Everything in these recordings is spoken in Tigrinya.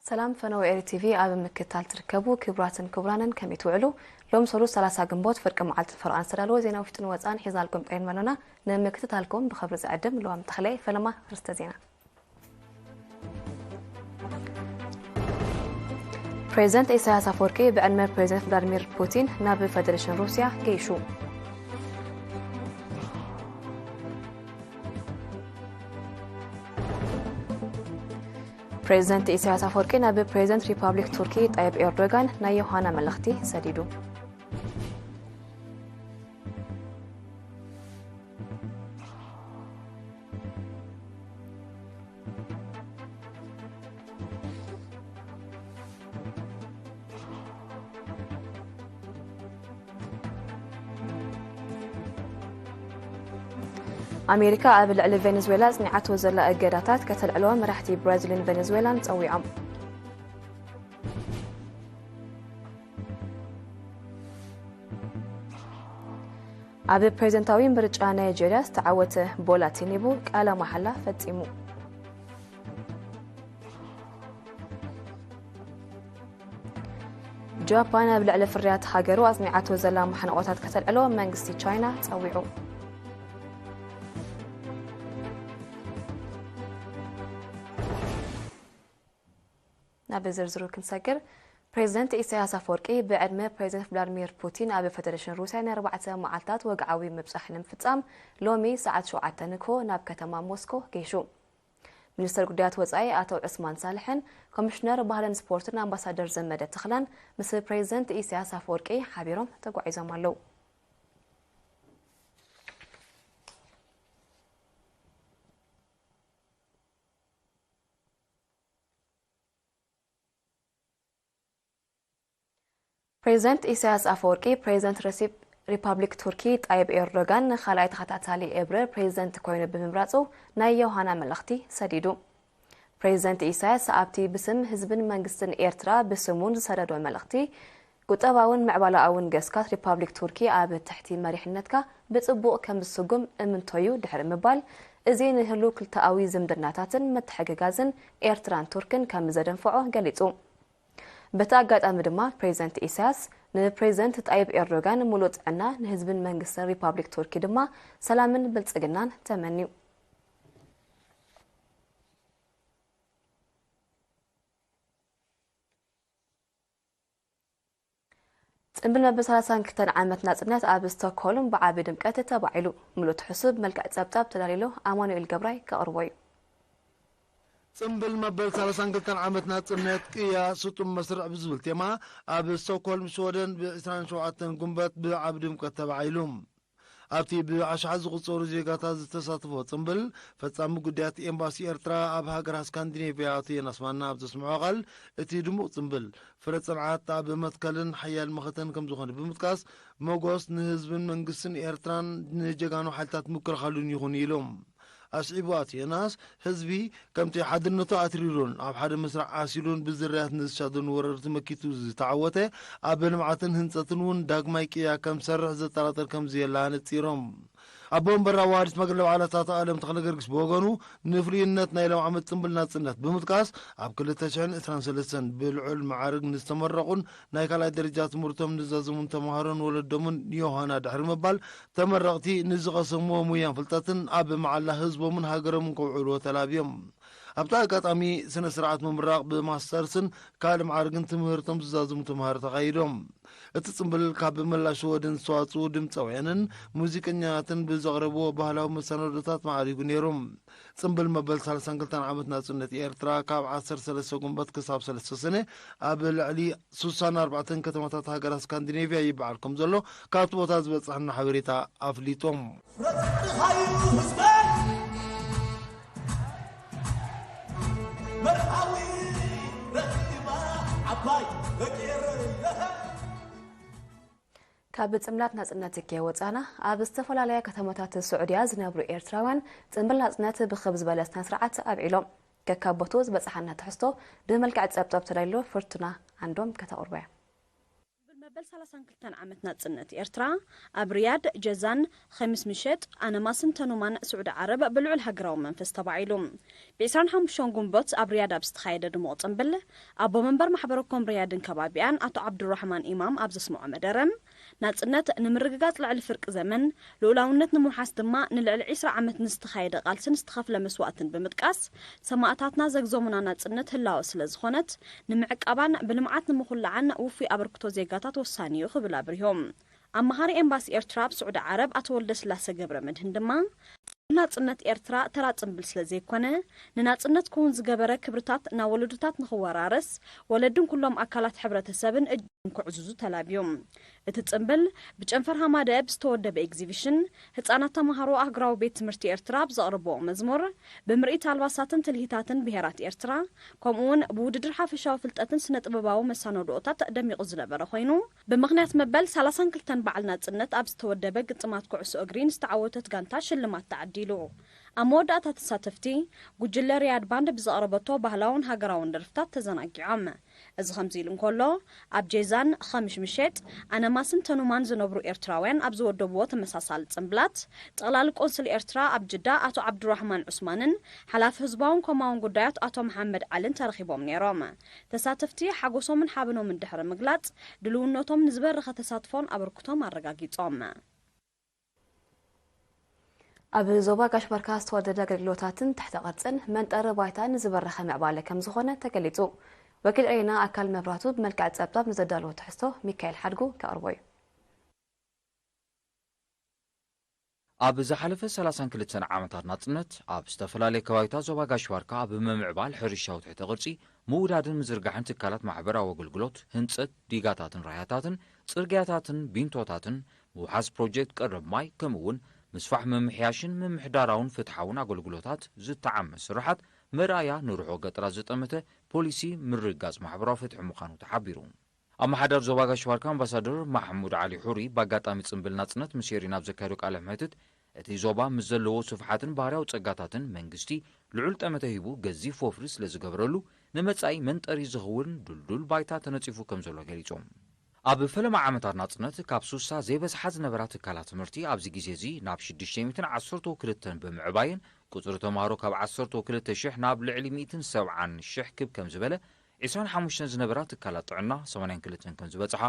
ሰላም ፈነወ ኤሪ ቲቪ ኣብ ምክትታል ትርከቡ ክቡራትን ክቡራንን ከመይ ትውዕሉ? ሎም ሰሉስ ሰላሳ ግንቦት ፍርቂ መዓልትን ፈረቓን ዝተዳለወ ዜና ውሽጥን ወፃን ሒዝናልኩም ቀሪብና ኣሎና። ንምክትታልኩም ብኽብሪ ዝዕድም ልዋም ተኽለ። ፈለማ ርስተ ዜና። ፕሬዚደንት ኢሳያስ ኣፈወርቂ ብዕድመ ፕሬዚደንት ቭላድሚር ፑቲን ናብ ፌደሬሽን ሩስያ ገይሹ። ፕሬዚደንት ኢሳያስ ኣፈወርቂ ናብ ፕሬዚደንት ሪፓብሊክ ቱርኪ ጣይብ ኤርዶጋን ናይ ዮሃና መልእኽቲ ሰዲዱ። ኣሜሪካ ኣብ ልዕሊ ቬኔዙዌላ ኣጽኒዓቶ ዘላ እገዳታት ከተልዕሎ መራሕቲ ብራዚልን ቬኔዙዌላን ጸዊዖም። ኣብ ፕሬዚደንታዊ ምርጫ ናይጄርያ ዝተዓወተ ቦላ ቲኒቡ ቃለ መሓላ ፈጺሙ። ጃፓን ኣብ ልዕሊ ፍርያት ሃገሩ ኣጽኒዓቶ ዘላ ማሕንቖታት ከተልዕሎ መንግስቲ ቻይና ጸዊዑ። ናብ ዝርዝሩ ክንሰግር፣ ፕሬዚደንት ኢሳያስ ኣፈወርቂ ብዕድመ ፕሬዚደንት ቭላድሚር ፑቲን ኣብ ፌደሬሽን ሩስያ ናይ ኣርባዕተ መዓልታት ወግዓዊ ምብጻሕ ንምፍጻም ሎሚ ሰዓት ሸውዓተ ንግሆ ናብ ከተማ ሞስኮ ገይሹ። ሚኒስተር ጉዳያት ወጻኢ ኣቶ ዑስማን ሳልሕን ኮሚሽነር ባህልን ስፖርትን ኣምባሳደር ዘመደ ተኽላን ምስ ፕሬዚደንት ኢሳያስ ኣፈወርቂ ሓቢሮም ተጓዒዞም ኣለዉ። ፕሬዚደንት ኢሳያስ ኣፈወርቂ ፕሬዚደንት ረሲፕ ሪፓብሊክ ቱርኪ ጣይብ ኤርዶጋን ንኻልኣይ ተኸታታሊ ኤብረ ፕሬዚደንት ኮይኑ ብምምራጹ ናይ ዮሃና መልእኽቲ ሰዲዱ። ፕሬዚደንት ኢሳያስ ኣብቲ ብስም ህዝብን መንግስትን ኤርትራ ብስሙን ዝሰደዶ መልእኽቲ፣ ቁጠባውን ምዕባለኣውን ገስካት ሪፓብሊክ ቱርኪ ኣብ ትሕቲ መሪሕነትካ ብጽቡቕ ከም ዝስጉም እምንቶዩ ድሕሪ ምባል፣ እዚ ንህሉ ክልተኣዊ ዝምድናታትን ምትሕግጋዝን ኤርትራን ቱርክን ከም ዘደንፍዖ ገሊጹ። በቲ ኣጋጣሚ ድማ ፕሬዚደንት ኢሳያስ ንፕሬዚደንት ጣይብ ኤርዶጋን ሙሉእ ጥዕና፣ ንህዝብን መንግስትን ሪፓብሊክ ቱርኪ ድማ ሰላምን ብልጽግናን ተመንዩ። ጽምብል መበል ሰላሳን ክልተን ዓመት ናጽነት ኣብ ስቶክሆልም ብዓቢ ድምቀት ተባዒሉ። ምሉእ ትሕሱ ብመልክዕ ጸብጻብ ተዳሊሉ ኣማኑኤል ገብራይ ከቕርቦ እዩ። ጽምብል መበል ሰላሳን ክልተን ዓመት ናጽነት ቅያ ስጡም መስርዕ ብዝብል ቴማ ኣብ ስቶክሆልም ሽወደን ብ ዕስራን ሸውዓተን ጉንበት ብዓቢ ድምቀት ተባዒሉ። ኣብቲ ብኣሽሓት ዝቑጸሩ ዜጋታት ዝተሳተፎ ጽምብል፣ ፈጻሚ ጉዳያት ኤምባሲ ኤርትራ ኣብ ሃገራት ስካንዲኔቭያ ኣቶ ዮናስ ማና ኣብ ዘስምዖ ቃል፣ እቲ ድሙቕ ጽምብል ፍረ ጽንዓት ኣብ መትከልን ሓያል መኸተን ከም ዝኾነ ብምጥቃስ፣ መጎስ ንህዝብን መንግስትን ኤርትራን ንጀጋኑ ሓይልታት ምክልኻሉን ይኹን ኢሉ። ኣስዒቡ ኣቶ ዮናስ፣ ህዝቢ ከምቲ ሓድነቱ ኣትሪሩን ኣብ ሓደ መስርዕ ዓሲሉን ብዝርያት ንዝሻደኑ ወረርቲ መኪቱ ዝተዓወተ፣ ኣብ ልምዓትን ህንጸትን እውን ዳግማይ ቅያ ከም ዝሰርሕ ዘጠራጥር ከም ዘየለ ኣነጺሮም። ኣቦ ወንበር ኣዋሃዲት መግለቢ ዓለታት ኣለም ተኽለ ገርግስ ብወገኑ፣ ንፍሉይነት ናይ ሎም ዓመት ጽምብል ናጽነት ብምጥቃስ፣ ኣብ ክልተ ሽሕን ዕስራን ሰለስተን ብልዑል መዓርግ ንዝተመረቑን ናይ ካልኣይ ደረጃ ትምህርቶም ንዛዘሙን ተምሃሮን ወለዶምን ዮሃና ድሕሪ ምባል፣ ተመረቕቲ ንዝቐሰምዎ ሙያን ፍልጠትን ኣብ መዓላ ህዝቦምን ሃገሮምን ከውዕልዎ ተላብዮም። ኣብቲ ኣጋጣሚ ስነ ስርዓት ምምራቕ ብማስተርስን ካልእ መዓርግን ትምህርቶም ዝዛዝሙ ተምሃሮ ተኻይዶም። እቲ ጽምብል ካብ መላ ሽወደን ዝተዋጽኡ ድምጻውያንን ሙዚቀኛታትን ብዘቕረብዎ ባህላዊ መሰናዶታት ማዕሪጉ ነይሩ። ጽምብል መበል ሰላሳን ክልተን ዓመት ናጽነት ኤርትራ ካብ ዓሰርተ ሰለስተ ጉንበት ክሳብ ሰለስተ ሰነ ኣብ ልዕሊ ስሳን ኣርባዕተን ከተማታት ሃገራት ስካንዲኔቭያ ይበዓል ከም ዘሎ ካብቲ ቦታ ዝበጻሕና ሓበሬታ ኣፍሊጦም። ረትርኻዩ ህዝበይ መርሃዊ ረኺባ ዓባይ ደቂ ኤረይ ካብ ጽምብላት ናጽነት ከይወጻና፣ ኣብ ዝተፈላለያ ከተማታት ስዑድያ ዝነብሩ ኤርትራውያን ጽምብል ናጽነት ብኽብ ዝበለ ስነ ስርዓት ኣብዒሎም። ከካብ ቦትኡ ዝበጽሓና ትሕዝቶ ብመልክዕ ጸብጻብ ተዳልዩ ፍርቱና ዓንዶም ከተቕርቦ እያ። ሰላሳን ክልተን ዓመት ናጽነት ኤርትራ ኣብ ሪያድ፣ ጀዛን፣ ኸሚስ ምሸጥ፣ ኣነማስን ተኑማን ስዑዲ ዓረብ ብልዑል ሃገራዊ መንፈስ ተባዒሉ። ብ25 ጉንቦት ኣብ ሪያድ ኣብ ዝተኻየደ ድሙቕ ጽምብል፣ ኣቦ መንበር ማሕበረ ኮም ሪያድን ከባቢኣን ኣቶ ዓብዱራሕማን ኢማም ኣብ ዘስምዖ መደረ፣ ናጽነት ንምርግጋጽ ልዕሊ ፍርቂ ዘመን፣ ልኡላውነት ንምውሓስ ድማ ንልዕሊ ዕስራ ዓመት ንዝተኻየደ ቃልስን ዝተኸፍለ መስዋእትን ብምጥቃስ፣ ሰማእታትና ዘግዞሙና ናጽነት ህላወ ስለ ዝኾነት፣ ንምዕቃባን ብልምዓት ንምኹላዓን ውፉይ ኣበርክቶ ዜጋታት ወሳኒ እዩ ክብል ኣብሪሆም። ኣማኻሪ ኤምባሲ ኤርትራ ኣብ ስዑዲ ዓረብ ኣቶ ወልደስላሰ ገብረ መድህን ድማ፣ ናጽነት ኤርትራ ተራ ጽምብል ስለ ዘይኮነ፣ ንናጽነት ክውን ዝገበረ ክብርታት ናብ ወለዶታት ንኽወራረስ፣ ወለድን ኩሎም ኣካላት ሕብረተሰብን እጅ ክዕዝዙ ተላብዮም። እቲ ጽምብል ብጨንፈር ሃማደአ ብዝተወደበ ኤግዚቢሽን፣ ህጻናት ተማሃሮ ኣህጉራዊ ቤት ትምህርቲ ኤርትራ ኣብ ዘቕርብዎ መዝሙር፣ ብምርኢት ኣልባሳትን ትልሂታትን ብሄራት ኤርትራ፣ ከምኡ'ውን ብውድድር ሓፈሻዊ ፍልጠትን ስነ ጥበባዊ መሳነድኦታት ደሚቑ ዝነበረ ኮይኑ፣ ብምኽንያት መበል ሰላሳን ክልተን በዓል ናጽነት ኣብ ዝተወደበ ግጥማት ኩዕሶ እግሪ ንዝተዓወተት ጋንታ ሽልማት ተዓዲሉ። ኣብ መወዳእታ ተሳተፍቲ፣ ጉጅለ ሪያድ ባንድ ብዘቕረበቶ ባህላውን ሃገራውን ደርፍታት ተዘናጊዖም። እዚ ከምዚ ኢሉ እንከሎ፣ ኣብ ጄዛን፣ ኸምሽ ምሼጥ፣ ኣነማስን ተኑማን ዝነብሩ ኤርትራውያን ኣብ ዝወደብዎ ተመሳሳሊ ጽምብላት፣ ጠቕላሊ ቆንስል ኤርትራ ኣብ ጅዳ ኣቶ ዓብዱራህማን ዑስማንን ሓላፊ ህዝባውን ኮማውን ጉዳያት ኣቶ መሓመድ ዓልን ተረኺቦም ነይሮም። ተሳተፍቲ ሓጎሶምን ሓበኖምን ድሕሪ ምግላጽ፣ ድልውነቶም ንዝበረኸ ተሳትፎን ኣበርክቶም ኣረጋጊጾም። ኣብ ዞባ ጋሽ ባርካ ዝተወደደ ኣገልግሎታትን ትሕተ ቅርጽን መንጠሪ ባይታን ዝበረኸ ምዕባለ ከም ዝኾነ ተገሊጹ። ወኪል ሬና ኣካል መብራቱ ብመልክዕ ጸብጻብ ንዘዳለዎ ትሕዝቶ ሚካኤል ሓድጉ ከቕርቦ እዩ። ኣብ ዝሓለፈ ሰላሳን ክልተን ዓመታት ናጽነት፣ ኣብ ዝተፈላለየ ከባቢታት ዞባ ጋሽ ባርካ ኣብ ምምዕባል ሕርሻዊ ትሕተ ቅርጺ፣ ምውዳድን ምዝርጋሕን ትካላት ማሕበራዊ ኣገልግሎት፣ ህንጸት ዲጋታትን ራያታትን፣ ጽርግያታትን ቢንቶታትን፣ ምውሓስ ፕሮጀክት ቀረብ ማይ፣ ከምኡ'ውን ምስፋሕ ምምሕያሽን ምምሕዳራውን ፍትሓውን ኣገልግሎታት ዝተዓመ ስራሓት መርኣያ ንርሑቕ ገጠራት ዝጠመተ ፖሊሲ ምርግጋጽ ማሕበራዊ ፍትሒ ምዃኑ ተሓቢሩ። ኣመሓዳሪ ዞባ ጋሽ ባርካ ኣምባሳደር ማሕሙድ ዓሊ ሑሪ፣ ብኣጋጣሚ ጽምብል ናጽነት ምስ ኤሪና ኣብ ዘካየዶ ቃለ መሕትት፣ እቲ ዞባ ምስ ዘለዎ ስፍሓትን ባህርያዊ ጸጋታትን መንግስቲ ልዑል ጠመተ ሂቡ ገዚፍ ወፍሪ ስለ ዝገብረሉ፣ ንመጻኢ መንጠሪ ዝኸውን ድልዱል ባይታ ተነጺፉ ከም ዘሎ ገሊጾም። ኣብ ፈለማ ዓመታት ናጽነት ካብ ሱሳ ዘይበዝሓ ዝነበራ ትካላት ትምህርቲ ኣብዚ ግዜ እዚ ናብ ሽዱሽተ ሚእትን ዓሰርተው ክልተን ብምዕባየን፣ ቁጽሪ ተማሃሮ ካብ ዓሰርተው ክልተ ሽሕ ናብ ልዕሊ ሚእትን ሰብዓን ሽሕ ክብ ከም ዝበለ፣ ዕስራን ሓሙሽተን ዝነበራ ትካላት ጥዕና ሰማንያን ክልተን ከም ዝበጽሓ፣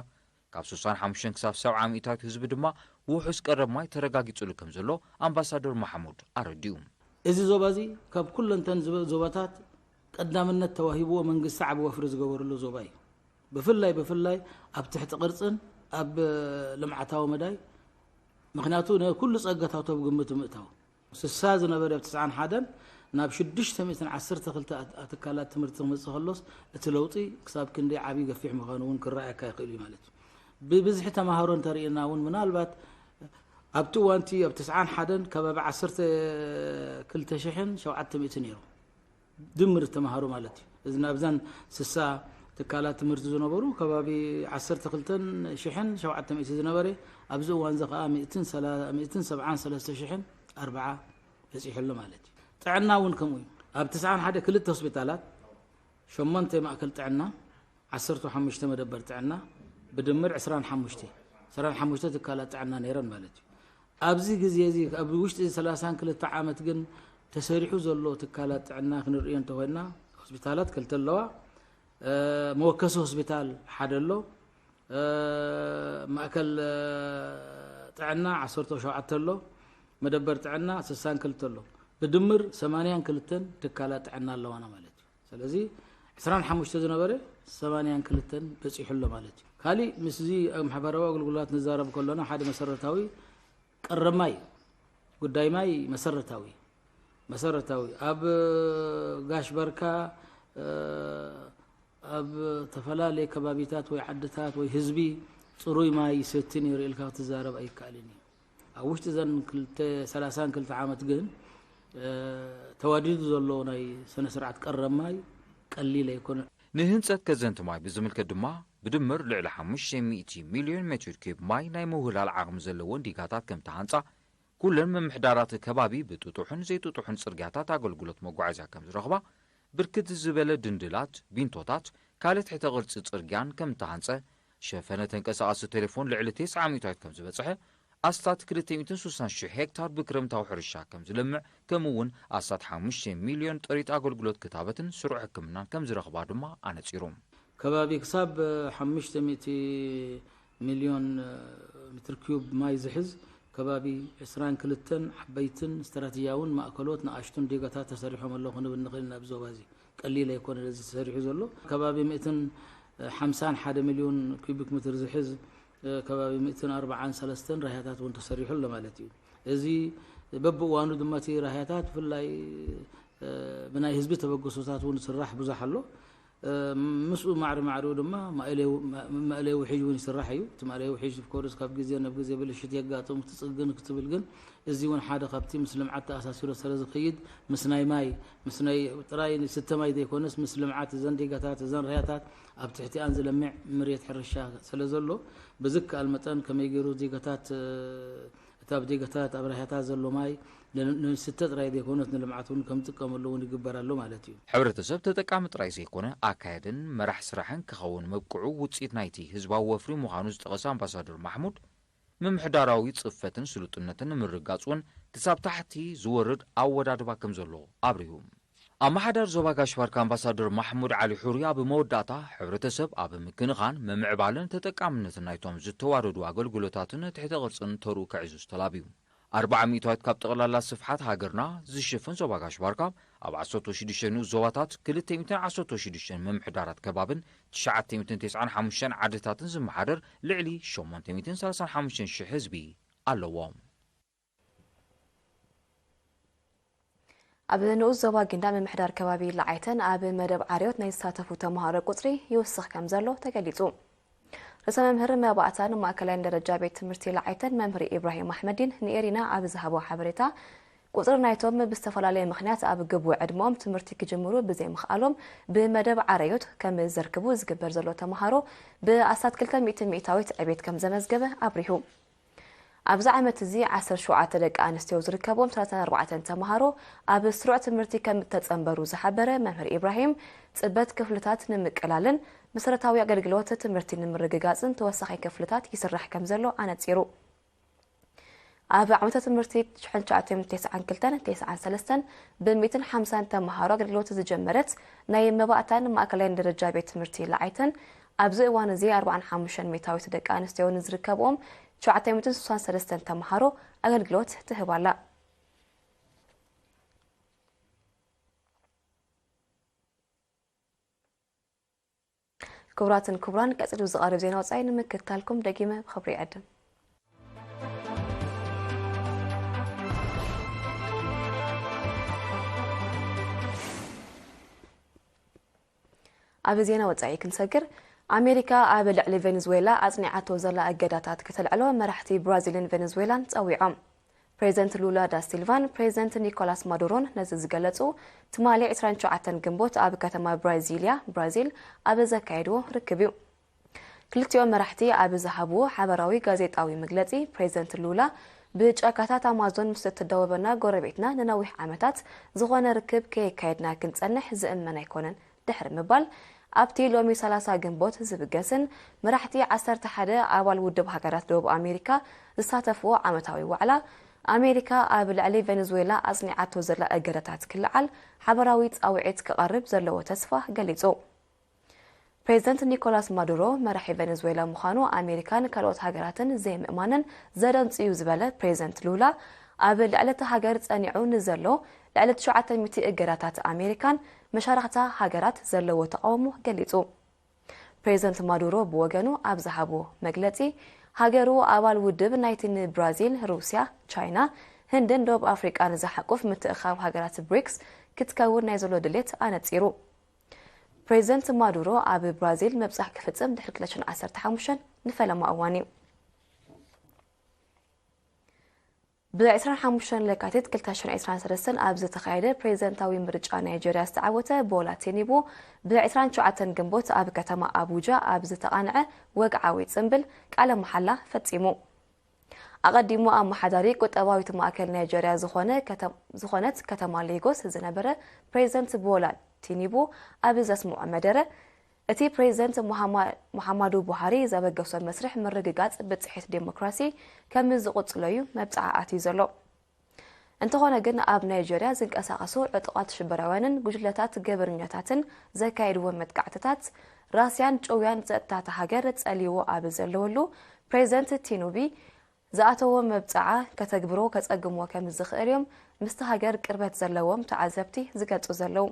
ካብ ስሳን ሓሙሽተን ክሳብ ሰብዓ ሚእታዊት ህዝቢ ድማ ውሑስ ቀረብ ማይ ተረጋጊጹሉ ከም ዘሎ ኣምባሳደር ማሕሙድ ኣረዲኡ። እዚ ዞባ እዚ ካብ ኩለንተን ዝበ-፣ ዞባታት ቀዳምነት ተዋሂብዎ መንግስቲ ዓቢ ወፍሪ ዝገበረሉ ዞባ እዩ። ብፍላይ፣ ብፍላይ ኣብ ትሕቲ ቅርጽን ኣብ ልምዓታዊ መዳይ፣ ምኽንያቱ ንኩሉ ጸጋታት ኣብ ግምት ምእታው። ስሳ ዝነበረ ኣብ ትስዓን ሓደን ናብ ሽዱሽተ ሚእትን ዓሰርተ ክልተ ኣት-፣ ትካላት ትምህርቲ ክመጽእ ከሎስ፣ እቲ ለውጢ ክሳብ ክንደይ ዓቢ ገፊሕ ምዃኑ እውን ክረኣየካ ይኽእል እዩ ማለት እዩ። ብብዝሒ ተማሃሮ እንተርኢና እውን፣ ምናልባት ኣብቲ እዋንቲ ኣብ ትስዓን ሓደን ከባቢ ዓሰርተ ክልተ ሽሕን ሸውዓተ ሚእትን ነይሩ። ድምር ተማሃሮ ማለት እዩ። እዚ ናብዛን ስሳ ትካላት ትምህርቲ ዝነበሩ ከባቢ ዓሰርተ ክልተን ሽሕን ሸውዓተ ሚእቲ ዝነበረ፣ ኣብዚ እዋን እዚ ከኣ ሚእትን ሰላ-፣ ሚእትን ሰብዓን ሰለስተ ሽሕን ኣርብዓ በጺሑ ኣሎ ማለት እዩ። ጥዕና እውን ከምኡ እዩ። ኣብ ትስዓን ሓደ ክልተ ሆስፒታላት፣ ሸሞንተ ማእከል ጥዕና፣ ዓሰርተ ሓሙሽተ መደበር ጥዕና፣ ብድምር ዕስራን ሓሙሽተ፣ ዕስራን ሓሙሽተ ትካላት ጥዕና ነይረን ማለት እዩ። ኣብዚ ግዜ እዚ፣ ኣብ ውሽጢ እዚ ሰላሳን ክልተ ዓመት ግን ተሰሪሑ ዘሎ ትካላት ጥዕና ክንርእዮ እንተኾይና፣ ሆስፒታላት ክልተ ኣለዋ። እ፣ መወከሲ ሆስፒታል ሓደ ኣሎ። እ፣ ማእከል፣ እ፣ ጥዕና ዓሰርተ ሸውዓተ ኣሎ። መደበር ጥዕና ስሳን ክልተ ኣሎ። ብድምር ሰማንያን ክልተን ትካላት ጥዕና ኣለዋና ማለት እዩ። ስለዚ ዕስራን ሓሙሽተ ዝነበረ ሰማንያን ክልተን በጺሑ ኣሎ ማለት እዩ። ካሊእ ምስዚ ኣብ ማሕበራዊ ኣገልግሎታት ንዛረብ ከሎና ሓደ መሰረታዊ ቀረብ ማይ፣ ጉዳይ ማይ መሰረታዊ፣ መሰረታዊ ኣብ ጋሽ ባርካ፣ እ፣ ኣብ ተፈላለየ ከባቢታት ወይ ዓድታት ወይ ህዝቢ ጽሩይ ማይ ይሰቲ ነይሩ ኢልካ ክትዛረብ ኣይከኣልን እዩ። ኣብ ውሽጢ እዘን ክልተ፣ ሰላሳን ክልተ ዓመት ግን፣ እ፣ ተዋዲዱ ዘሎ ናይ ስነ ስርዓት ቀረብ ማይ ቀሊል ኣይኮነን። ንህንጸት ከዘንቲ ማይ ብዝምልከት ድማ፣ ብድምር ልዕሊ ሓሙሽተ ሚእቲ ሚልዮን ሜትር ኪዩብ ማይ ናይ ምውህላል ዓቕሚ ዘለወን ዲጋታት ከም ተሃንጻ፣ ኩለን ምምሕዳራት ከባቢ ብጥጡሕን ዘይጥጡሕን ጽርግያታት ኣገልግሎት መጓዓዝያ ከም ዝረኽባ፣ ብርክት ዝበለ ድንድላት፣ ቢንቶታት፣ ካልእ ትሕተ ቅርጺ ጽርግያን ከም ተሃንጸ፣ ሸፈነ ተንቀሳቓሲ ቴሌፎን ልዕሊ ተስዓ ሚእታዊት ከም ዝበጽሐ፣ ኣስታት ክልተ ሚእትን ስሳን ሽሕ ሄክታር ብክረምታዊ ሕርሻ ከም ዝለምዕ፣ ከምኡ እውን ኣስታት ሓሙሽተ ሚልዮን ጥሪት ኣገልግሎት ክታበትን ስሩዕ ሕክምናን ከም ዝረኽባ ድማ ኣነጺሩ። ከባቢ ክሳብ ሓሙሽተ ሚእቲ ሚልዮን ሜትር ኪዩብ ማይ ዝሕዝ ከባቢ ዕስራን ክልተን ዓበይትን ስትራቴጂያውን ማእከሎት ንኣሽቱን ዴጋታት ተሰሪሖም ኣለዉ ክንብል ንኽእል ኢና። ኣብ ዞባ እዚ ቀሊል ኣይኮነን እዚ ተሰሪሑ ዘሎ። ከባቢ ሚእትን ሓምሳን ሓደ ሚልዮን ኪዩቢክ ሜትር ዝሕዝ ከባቢ ሚእትን ኣርባዓን ሰለስተን ራህያታት እውን ተሰሪሑ ኣሎ ማለት እዩ። እዚ በብእዋኑ ድማ እቲ ራህያታት ብፍላይ ብናይ ህዝቢ ተበግሶታት እውን ዝስራሕ ብዙሕ ኣሎ። ምስኡ ማዕሪ ማዕሪኡ ድማ መእለይ ውሒጅ እውን ይስራሕ እዩ። እቲ መእለይ ውሒጅ ኦፍኮርስ ካብ ግዜ ናብ ግዜ ብልሽት የጋጥም ክትፅግን ክትብል፣ ግን እዚ እውን ሓደ ካብቲ ምስ ልምዓት ተኣሳሲሮ ስለ ዝኸይድ ምስ ናይ ማይ ምስ ናይ ጥራይ ዝስተ ማይ ዘይኮነስ ምስ ልምዓት እዘን ዴጋታት እዘን ራህያታት ኣብ ትሕቲኣን ዝለምዕ መሬት ሕርሻ ስለ ዘሎ ብዝከኣል መጠን ከመይ ገይሩ ዜጋታት እቲ ኣብ ዴጋታት ኣብ ራህያታት ዘሎ ማይ ንስተ ጥራይ ዘይኮነስ ንልምዓት እውን ከም ዝጥቀመሉ እውን ይግበር ኣሎ ማለት እዩ። ሕብረተሰብ ተጠቃሚ ጥራይ ዘይኮነ ኣካያድን መራሕ ስራሕን ክኸውን መብቅዑ ውፅኢት ናይቲ ህዝባዊ ወፍሪ ምዃኑ ዝጠቐሰ ኣምባሳደር ማሕሙድ፣ ምምሕዳራዊ ፅፈትን ስሉጥነትን ንምርግጋፅ እውን ክሳብ ታሕቲ ዝወርድ ኣወዳድባ ከም ዘሎ ኣብሪሁ። ኣመሓዳሪ ዞባ ጋሽ ባርካ ኣምባሳደር ማሕሙድ ዓሊ ሑሪ ኣብ መወዳእታ፣ ሕብረተሰብ ኣብ ምክንኻን፣ ምምዕባልን ተጠቃምነትን ናይቶም ዝተዋደዱ ኣገልግሎታትን ትሕተ ቅርጽን ተርኡ ክዕዝዝ ተላብዩ። ኣርብዓ ሚእታዊት ካብ ጠቕላላ ስፍሓት ሃገርና ዝሽፍን ዞባ ጋሽ ባርካ፣ ኣብ ዓሰርተ ሽዱሽተ ንኡስ ዞባታት፣ ክልተ ሚእትን ዓሰርተ ሽዱሽተ ምምሕዳራት ከባብን ትሽዓተ ሚእትን ተስዓን ሓሙሽተን ዓድታትን ዝመሓደር ልዕሊ ሸሞንተ ሚእትን ሰላሳን ሓሙሽተን ሽሕ ህዝቢ ኣለዎ። ኣብ ንኡስ ዞባ ጊንዳዕ ምምሕዳር ከባቢ ለዓይተን ኣብ መደብ ዓርዮት ናይ ዝሳተፉ ተምሃሮ ቁጽሪ ይውስኽ ከም ዘሎ ተገሊጹ። ርእሰ መምህር መባእታን ማእከላይን ደረጃ ቤት ትምህርቲ ለዓይተን መምህር ኢብራሂም ኣሕመዲን ንኤሪና ኣብ ዝሃቦ ሓበሬታ፣ ቁጽሪ ናይቶም ብዝተፈላለየ ምኽንያት ኣብ ግቡእ ዕድመኦም ትምህርቲ ክጅምሩ ብዘይምኽኣሎም ብመደብ ዓረዮት ከም ዘርክቡ ዝግበር ዘሎ ተምሃሮ ብኣስታት ክልተ ሚእቲ ሚእታዊት ዕቤት ከም ዘመዝገበ ኣብሪሁ። ኣብዚ ዓመት እዚ ዓሰርተ ሸውዓተ ደቂ ኣንስትዮ ዝርከብዎም ሰላሳን ኣርባዕተን ተምሃሮ ኣብ ስሩዕ ትምህርቲ ከም እተጸንበሩ ዝሓበረ መምህር ኢብራሂም፣ ጽበት ክፍልታት ንምቅላልን መሰረታዊ ኣገልግሎት ትምህርቲ ንምርግጋጽን ተወሳኺ ክፍልታት ይስራሕ ከም ዘሎ ኣነጺሩ። ኣብ ዓመተ ትምህርቲ ሽሕን ትሽዓተ ሚእትን ተስዓን ክልተን ተስዓን ሰለስተን ብሚእትን ሓምሳን ተምሃሮ ኣገልግሎት ዝጀመረት ናይ መባእታን ማእከላይን ደረጃ ቤት ትምህርቲ ለዓይተን፣ ኣብዚ እዋን እዚ ኣርባዓን ሓሙሽተን ሚእታዊት ደቂ ኣንስትዮ ንዝርከብኦም ትሽዓተ ሚእትን ስሳን ሰለስተን ተምሃሮ ኣገልግሎት ትህብ ኣላ። ክቡራትን ክቡራን፣ ቀጺሉ ዝቐርብ ዜና ወጻኢ ንምክትታልኩም ደጊመ ብኽብሪ ይዕድም። ኣብ ዜና ወጻኢ ክንሰግር፣ ኣሜሪካ ኣብ ልዕሊ ቬኔዙዌላ ኣጽኒዓቶ ዘላ እገዳታት ከተልዕሎ መራሕቲ ብራዚልን ቬኔዙዌላን ጸዊዖም። ፕሬዚደንት ሉላ ዳ ሲልቫን ፕሬዚደንት ኒኮላስ ማዱሮን ነዚ ዝገለጹ ትማሊ ዕስራን ትሽዓተን ግንቦት ኣብ ከተማ ብራዚልያ፣ ብራዚል፣ ኣብ ዘካየድዎ ርክብ እዩ። ክልቲኦም መራሕቲ ኣብ ዝሃብዎ ሓበራዊ ጋዜጣዊ መግለጺ፣ ፕሬዚደንት ሉላ፣ ብጫካታት ኣማዞን ምስ እትዳወበና ጎረቤትና ንነዊሕ ዓመታት ዝኾነ ርክብ ከየካየድና ክንጸንሕ ዝእመን ኣይኮነን ድሕሪ ምባል፣ ኣብቲ ሎሚ ሰላሳ ግንቦት ዝብገስን መራሕቲ ዓሰርተ ሓደ ኣባል ውድብ ሃገራት ደቡብ ኣሜሪካ ዝሳተፍዎ ዓመታዊ ዋዕላ፣ ኣሜሪካ ኣብ ልዕሊ ቬኔዙዌላ ኣጽኒዓቶ ዘላ እገዳታት ክልዓል ሓበራዊ ጻውዒት ክቐርብ ዘለዎ ተስፋ ገሊጹ። ፕሬዚደንት ኒኮላስ ማዱሮ መራሒ ቬኔዙዌላ ምዃኑ ኣሜሪካን ካልኦት ሃገራትን ዘይምእማነን ዘደንጽ እዩ ዝበለ ፕሬዚደንት ሉላ፣ ኣብ ልዕሊ እታ ሃገር ጸኒዑ ንዘሎ ልዕሊ ትሽዓተ ሚእቲ እገዳታት ኣሜሪካን መሻርኽታ ሃገራት ዘለዎ ተቓውሞ ገሊጹ። ፕሬዚደንት ማዱሮ ብወገኑ ኣብ ዝሃቦ መግለጺ፣ ሃገሩ ኣባል ውድብ ናይቲ ንብራዚል፣ ሩስያ፣ ቻይና፣ ህንድን ደቡብ ኣፍሪቃን ዝሓቁፍ ምትእኻብ ሃገራት ብሪክስ ክትከውን ናይ ዘሎ ድሌት ኣነጺሩ። ፕሬዚደንት ማዱሮ ኣብ ብራዚል ምብጻሕ ክፍጽም ድሕሪ ክልተ ሽሕን ዓሰርተ ሓሙሽተን ንፈለማ እዋን እዩ። ብ ዕስራን ሓሙሽተን ለካቲት ክልተ ሽሕን ዕስራን ሰለስተን ኣብ ዝተኻየደ ፕሬዚደንታዊ ምርጫ ናይጀርያ ዝተዓወተ ቦላ ቲኒቡ፣ ብ ዕስራን ትሽዓተን ግንቦት ኣብ ከተማ ኣቡጃ ኣብ ዝተቓንዐ ወግዓዊ ጽምብል ቃለ መሓላ ፈጺሙ። ኣቐዲሙ ኣመሓዳሪ ቁጠባዊት ማእከል ናይጀርያ ዝኾነ ከተ-፣ ዝኾነት ከተማ ሌጎስ ዝነበረ ፕሬዚደንት ቦላ ቲኒቡ ኣብ ዘስምዖ መደረ፣ እቲ ፕሬዚደንት ሙሓማ-፣ ሙሓማዱ ቡሃሪ ዘበገሶ መስርሕ ምርግጋጽ ብጽሒት ዴሞክራሲ ከም ዝቕጽሎ እዩ መብጽዓ ኣትዩ ዘሎ። እንተኾነ ግን ኣብ ናይጀርያ ዝንቀሳቐሱ ዕጡቓት ሽበራውያንን ጉጅለታት ገበርኛታትን ዘካየድዎ መጥቃዕትታት ራስያን ጭውያን ጸጥታታ ሃገር ጸልይዎ ኣብ ዘለወሉ ፕሬዚደንት ቲኑቢ ዝኣተዎ መብጽዓ ከተግብሮ ከጸግምዎ ከም ዝኽእል እዮም ምስቲ ሃገር ቅርበት ዘለዎም ተዓዘብቲ ዝገልጹ ዘለዉ።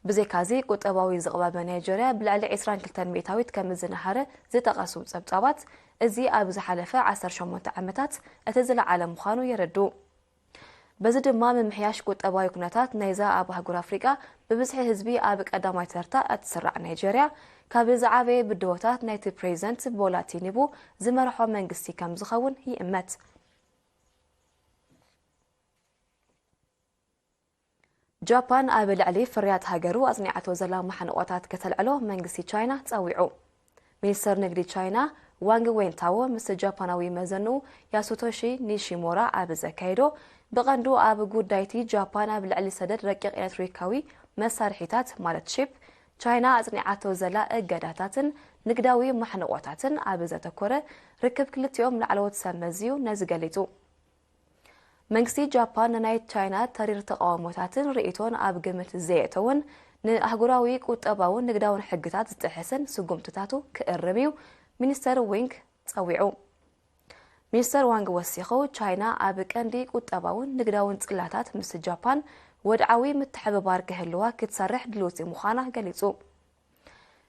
ብዘይካዚ ቁጠባዊ ዝቕባበ ናይጀርያ ብልዕሊ ዕስራን ክልተን ሚእታዊት ከም ዝነሃረ ዝጠቐሱ ጸብጻባት፣ እዚ ኣብ ዝሓለፈ ዓሰርተ ሸሞንተ ዓመታት እቲ ዝለዓለ ምዃኑ የረድኡ። በዚ ድማ ምምሕያሽ ቁጠባዊ ኩነታት ናይዛ ኣብ ኣህጉር ኣፍሪቃ ብብዝሒ ህዝቢ ኣብ ቀዳማይ ተርታ እትስራዕ ናይጀርያ ካብ ዝዓበየ ብድሆታት ናይቲ ፕሬዚደንት ቦላ ቲኒቡ ዝመርሖ መንግስቲ ከም ዝኸውን ይእመት። ጃፓን ኣብ ልዕሊ ፍርያት ሃገሩ ኣጽኒዓቶ ዘላ ማሕንቆታት ከተልዕሎ መንግስቲ ቻይና ጸዊዑ። ሚኒስተር ንግዲ ቻይና ዋንግ ዌንታዎ ምስ ጃፓናዊ መዘንኡ ያሱቶሺ ኒሺሞራ ኣብ ዘካየዶ ብቐንዱ ኣብ ጉዳይቲ ጃፓን ኣብ ልዕሊ ሰደድ ረቂቕ ኤሌክትሪካዊ መሳርሒታት ማለት ቺፕ ቻይና ኣጽኒዓቶ ዘላ እገዳታትን ንግዳዊ ማሕንቆታትን ኣብ ዘተኮረ ርክብ ክልቲኦም ላዕለዎት ሰብ መዝዩ ነዚ ገሊጹ። መንግስቲ ጃፓን ንናይ ቻይና ተሪር ተቃውሞታትን ርእይቶን ኣብ ግምት ዘየእተውን ንኣህጉራዊ ቁጠባውን ንግዳውን ሕግታት ዝጥሕስን ስጉምትታቱ ክእርም እዩ ሚኒስተር ዊንግ ጸዊዑ። ሚኒስተር ዋንግ ወሲኹ ቻይና ኣብ ቀንዲ ቁጠባውን ንግዳውን ጽላታት ምስ ጃፓን ወድዓዊ ምትሕብባር ክህልዋ ክትሰርሕ ድልውቲ ምዃና ገሊጹ።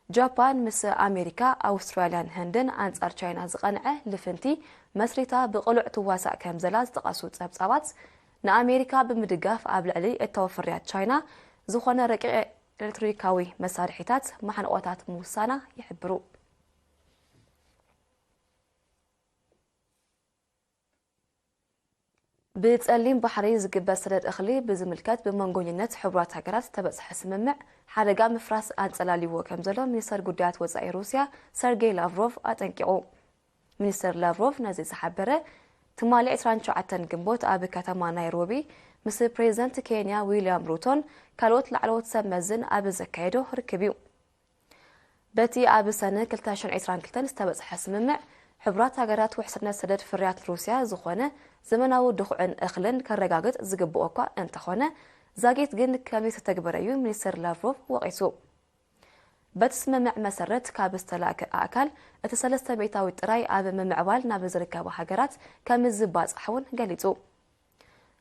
ጃፓን ምስ ኣሜሪካ፣ ኣውስትራልያን ህንድን ኣንጻር ቻይና ዝቐንዐ ልፍንቲ መስሪታ ብቕሉዕ ትዋሳእ ከም ዘላ ዝጠቐሱ ጸብጻባት፣ ንኣሜሪካ ብምድጋፍ ኣብ ልዕሊ እታወ ፍርያት ቻይና ዝኾነ ረቂቕ ኤሌክትሪካዊ መሳርሒታት ማሕንቆታት ምውሳና ይሕብሩ። ብጸሊም ባሕሪ ዝግበር ሰደድ እኽሊ ብዝምልከት ብመንጎኝነት ሕቡራት ሃገራት ዝተበጽሐ ስምምዕ ሓደጋ ምፍራስ ኣንጸላልይዎ ከም ዘሎ ሚኒስተር ጉዳያት ወጻኢ ሩስያ ሰርጌይ ላቭሮቭ ኣጠንቂቑ። ሚኒስተር ላቭሮቭ ነዚ ዝሓበረ ትማሊ ዕስራን ትሽዓተን ግንቦት ኣብ ከተማ ናይሮቢ ምስ ፕሬዚደንት ኬንያ ዊልያም ሩቶን ካልኦት ላዕለዎት ሰብ መዝን ኣብ ዘካየዶ ርክብ እዩ። በቲ ኣብ ሰነ ክልተ ሽሕን ዕስራን ክልተን ዝተበጽሐ ስምምዕ፣ ሕቡራት ሃገራት ውሕስነት ሰደድ ፍርያት ሩስያ ዝኾነ ዘመናዊ ድኹዕን እኽልን ከረጋግጽ ዝግብኦ እኳ እንተኾነ፣ ዛጊት ግን ከም ዘይተተግበረ እዩ ሚኒስተር ላቭሮቭ ወቒሱ። በቲ ስምምዕ መሰረት፣ ካብ ዝተላእከ ኣእካል እቲ ሰለስተ ሚእታዊት ጥራይ ኣብ ምምዕባል ናብ ዝርከባ ሃገራት ከም ዝባጻሕ እውን ገሊጹ።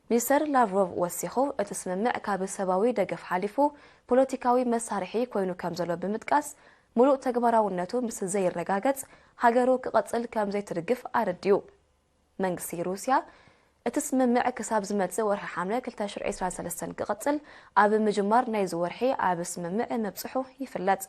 ሚኒስተር ላቭሮቭ ወሲኹ፣ እቲ ስምምዕ ካብ ሰባዊ ደገፍ ሓሊፉ ፖለቲካዊ መሳርሒ ኮይኑ ከም ዘሎ ብምጥቃስ፣ ሙሉእ ተግባራውነቱ ምስ ዘይረጋገጽ ሃገሩ ክቐጽል ከም ዘይትድግፍ ኣረዲኡ። መንግስቲ ሩስያ፣ እቲ ስምምዕ ክሳብ ዝመጽእ ወርሒ ሓምለ ክልተ ሽሕ ዕስራን ሰለስተን ክቐጽል ኣብ ምጅማር ናይዚ ወርሒ ኣብ ስምምዕ ምብጽሑ ይፍለጥ።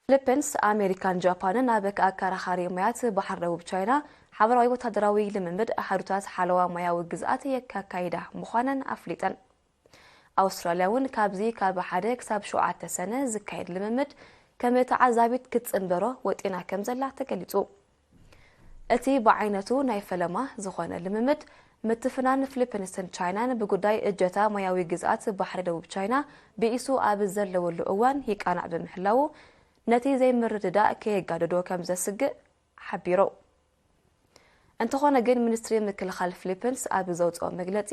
ፊሊፒንስ፣ ኣሜሪካን ጃፓንን ኣብ ኣከራኻሪ ማያት ባሕሪ ደቡብ ቻይና ሓበራዊ ወታደራዊ ልምምድ ኣሃዱታት ሓለዋ ማያዊ ግዝኣት የካካይዳ ምዃነን ኣፍሊጠን። ኣውስትራልያ እውን ካብዚ ካብ ሓደ ክሳብ ሸውዓተ ሰነ ዝካየድ ልምምድ ከም ተዓዛቢት ክትጽንበሮ ወጢና ከም ዘላ ተገሊጹ። እቲ ብዓይነቱ ናይ ፈለማ ዝኾነ ልምምድ ምትፍናን ፊሊፒንስን ቻይናን ብጉዳይ እጀታ ማያዊ ግዝኣት ባሕሪ ደቡብ ቻይና ብኢሱ ኣብ ዘለወሉ እዋን ይቃናዕ ብምሕላዉ፣ ነቲ ዘይምርድዳእ ከየጋድዶ ከም ዘስግእ ሓቢሩ። እንተኾነ ግን፣ ሚኒስትሪ ምክልኻል ፊሊፒንስ ኣብ ዘውፅኦ መግለፂ፣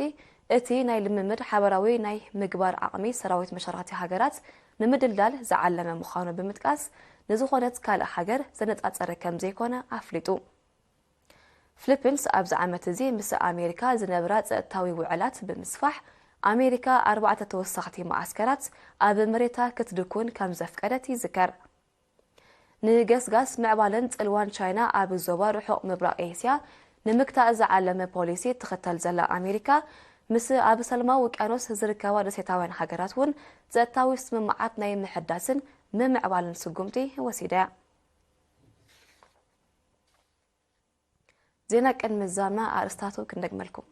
እቲ ናይ ልምምድ ሓበራዊ ናይ ምግባር ዓቕሚ ሰራዊት መሻርኽቲ ሃገራት ንምድልዳል ዝዓለመ ምዃኑ ብምጥቃስ፣ ንዝኾነት ካልእ ሃገር ዘነፃፀረ ከም ዘይኮነ ኣፍሊጡ። ፊሊፒንስ ኣብዚ ዓመት እዚ ምስ ኣሜሪካ ዝነበራ ጸጥታዊ ውዕላት ብምስፋሕ፣ ኣሜሪካ ኣርባዕተ ተወሳኽቲ መዓስከራት ኣብ መሬታ ክትድኩን ከም ዘፍቀደት ይዝከር። ንገስጋስ ምዕባለን ጽልዋን ቻይና ኣብ ዞባ ርሑቕ ምብራቕ ኤስያ ንምግታእ ዝዓለመ ፖሊሲ ትኽተል ዘላ ኣሜሪካ፣ ምስ ኣብ ሰላማዊ ውቅያኖስ ዝርከባ ደሴታውያን ሃገራት እውን ጸጥታዊ ስምምዓት ናይ ምሕዳስን ምምዕባልን ስጉምቲ ወሲዳ እያ። ዜና ቅድሚ ዛምና ኣርእስታቱ ክንደግመልኩም።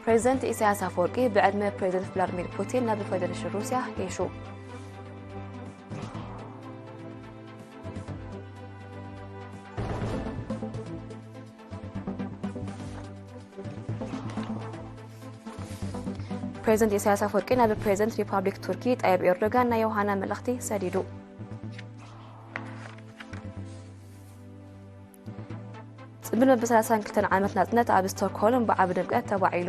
ፕሬዚደንት ኢሳያስ ኣፈወርቂ ብዕድመ ፕሬዚደንት ቭላድሚር ፑቲን ናብ ፌደሬሽን ሩስያ ጌሹ። ፕሬዚደንት ኢሳያስ ኣፈወርቂ ናብ ፕሬዚደንት ሪፓብሊክ ቱርኪ ጣይብ ኤርዶጋን ናይ ዮሃና መልእኽቲ ሰዲዱ። ጽምብል መበል ሰላሳን ክልተን ዓመት ናጽነት ኣብ ስቶክሆልም ብዓቢ ድምቀት ተባዒሉ።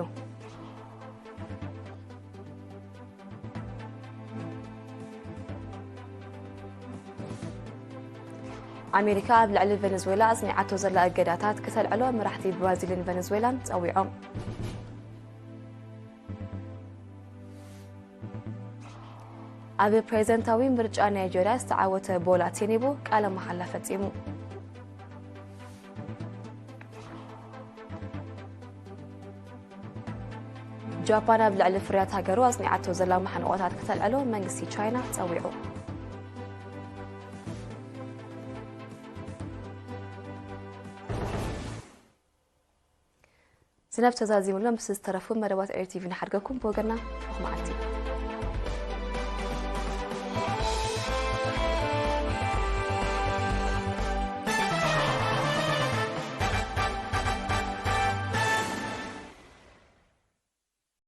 ኣሜሪካ ኣብ ልዕሊ ቬኔዙዌላ ኣጽኒዓቶ ዘላ እገዳታት ክተልዕሎ መራሕቲ ብራዚልን ቬኔዙዌላን ጸዊዖም። ኣብ ፕሬዚደንታዊ ምርጫ ናይጀርያ ዝተዓወተ ቦላ ቲኒቡ ቃለ መሓላ ፈጺሙ። ጃፓን ኣብ ልዕሊ ፍርያት ሃገሩ ኣጽኒዓቶ ዘላ ማሕንቆታት ክተልዕሎ መንግስቲ ቻይና ጸዊዑ። ዝነብ ተዛዚሙሎም ምስ ዝተረፉ መደባት ኤሪ ቲቪ ንሓድገኩም ብወገና። ሩኽ መዓልቲ።